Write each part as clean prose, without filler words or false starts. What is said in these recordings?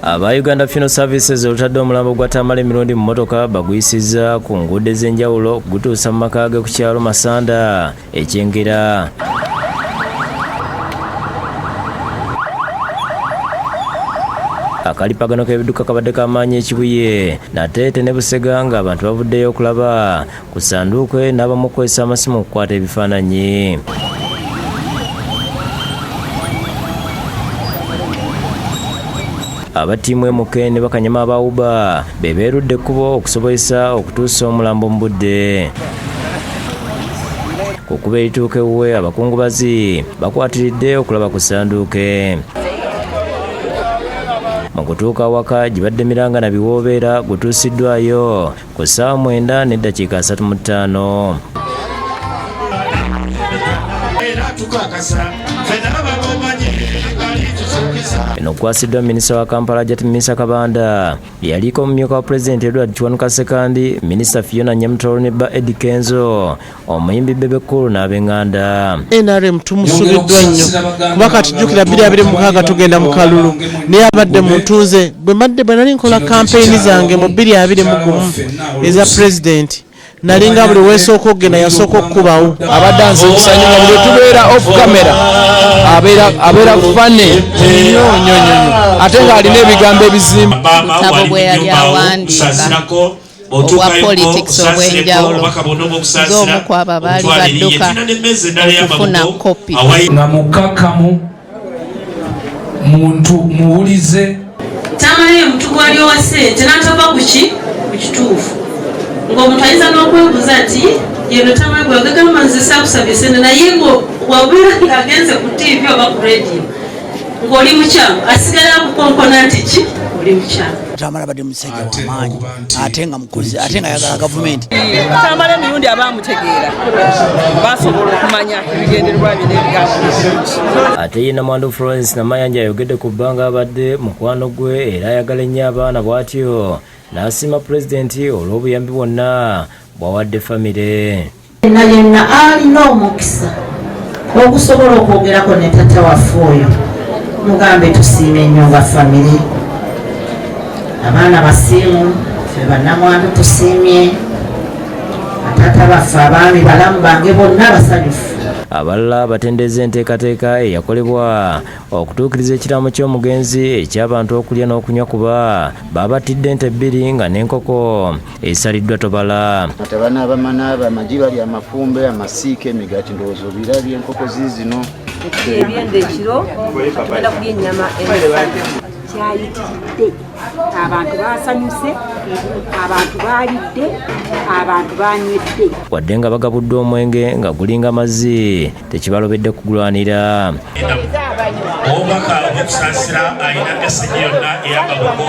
Aba Uganda Funeral Services olutadde omulambo gwa Tamale Mirundi mu mmotoka baguyisizza ku nguudo ez'enjawulo okugutuusa mu maka ge ku kyalo Masanda e Kyengera. Akalipagano k'ebidduka kabadde k'amaanyi e Kibuye, Nateete ne Busega ng'abantu bavuddeyo okulaba ku ssanduuke n'abamu okukozesa amasimu okukwata ebifaananyi. Aba ttiimu MK ne bakanyama aba Uber be beerudde ekkubo okusobozesa okutuusa omulambo mu budde. Ku kkubo erituuka ewuwe abakungubazi bakwatiridde okulaba ku ssanduuke. Mu kutuuka awaka gibadde miranga na biwoobeera gutuusiddwayo ku ssaawa 9:35. Eno okukwasiddwa minisita wa Kampala Hajat Minsa Kabanda, eyaliko omumyuka wa pulezidenti Edward Kiwanuka Ssekandi, minisita Fiona Nyamutoro ne bba Eddy Kenzo, omuyimbi Bebe Cool n'ab'enganda. NRM tumusubiddwa nnyo kuba kati jjukira 2026 tugenda mu kalulu naye abadde muntuuze bwe mbadde bwe nali nkola kampeyini zange mu 2021 eza pulezidenti nalinga buli weesooka okugenda yasooka okukubawo. Abadde ansanyusa nnyo nga buli tubeera off camera abeera abeera funny nnyo nnyo nnyo nnyo ate ng'alina ebigambo ebizimba. Butabo bwe yali awandiika obwa politics obw'enjawulo ng'omu ku abo abaali badduka okufuna kopi. Nga mukkakkamu, muntu muwulize. Tamale ye muntu gwali owa ssente n'atava ku ki ku kituufu ng'omuntu ayinza n'okwebuuza nti yeno Tamale gwe agagamba nze saakusabye ssente naye ng'wabeera ng'agenze ku ttiivi oba ku rediyo ng'oli mukyamu asigala akukonkona nti ki oli mukyamu. Tamale abadde musajja w'amaanyi ate nga mukozi ate nga ayagala gavumenti. Tamale Mirundi abaamutegeera basobola okumanya ebigendererwa bye n'ebigambo bye. Ate ye Namwandu Florence Namayanja ayogedde ku bbanga abadde mukwano gwe era ayagala ennyo abaana bw'atyo n'asiima Pulezidenti olw'obuyambi bwonna bw'awadde famire. Yenna yenna alina omukisa ogusobola okwogerako ne taata waffe oyo mugambe tusiime nnyo nga famire, abaana basiimu, ffe bannamwandu tusiimye, bataata baffe abaami balamu bange bonna basanyufu. Abalala batendereza enteekateeka eyakolebwa okutuukiriza ekiraamo ky'omugenzi eky'abantu okulya n'okunywa kuba baabattidde ente bbiri nga n'enkoko esaliddwa tobala. Ate banaaba amagi bali amafumbe amasiike emigaati ndowooza obirabye enkoko ziizino. Ebyenda ekiro tugenda kulya ennyama emisana. Kyayitiridde abantu basanyuse, abantu baalidde, abantu banywedde. Wadde nga bagabuddwa omwenge nga gulinga mazzi tekibalobedde kugulwanira. Omubaka ow'okusaasira alina esegi yonna ey'amabugo.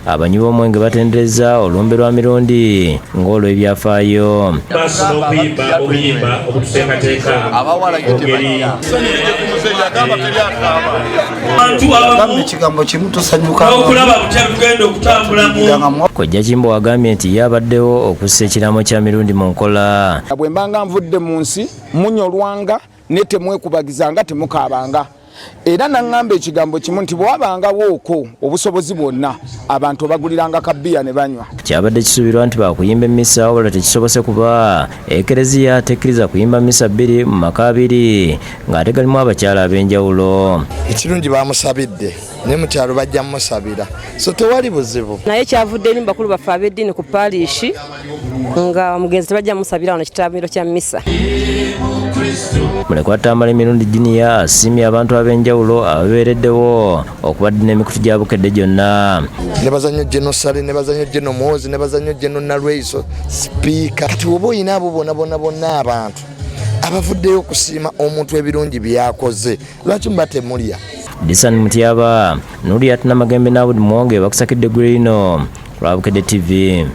Abanywi b'omwenge batendereza olumbe lwa Mirundi ng'olw'ebyafaayo. Maaso n'okuyimba obuyimba obututeekateeka mu ngeri abantu abamu ekigambo kimu tusanyuka n'okulaba butya tugenda okutambulamu. Kojja Kimbo agambye nti ye abaddewo okussa ekiraamo kya Mirundi mu nkola. Bwe mbanga nvudde mu nsi munyolwanga ne temwekubagizanga temukaabanga. Era naŋŋamba ekigambo kimu nti bw'wabangawo okwo obusobozi bwonna abantu obaguliranga ka bbiya ne banywa. Kyabadde kisuubirwa nti baakuyimba emmisa wabula tekisobose kuba Ekereziya tekkiriza kuyimba mmisa bbiri mu maka abiri ng'ate galimu abakyala ab'enjawulo. Ekirungi bamusabidde ne mu kyalo bajja musabira so tewali buzibu. Naye kyavudde eri mu bakulu baffe ab'eddiini ku paalishi nga omugenzi tebajja musabira wano kitambiro kya mmisa. Mulekwa Tamale Mirundi Junior asiimye abantu ab'enjawulo ababeereddewo okubadde n'emikutu gya Bukedde gyonna. Nebaza nnyo General Saleh, nebaza nnyo General Muhoozi, nebaza nnyo General Nalweyiso, Sipiika. Kati woba olina abo bona bona bonna abantu abavuddeyo okusiima omuntu ebirungi by'akoze, lwaki muba temulya? Disan Mutyaba, Nuriat Namagembe n'Abud Muwonge bakusakidde eggulire lino ku lwa Bukedde TV.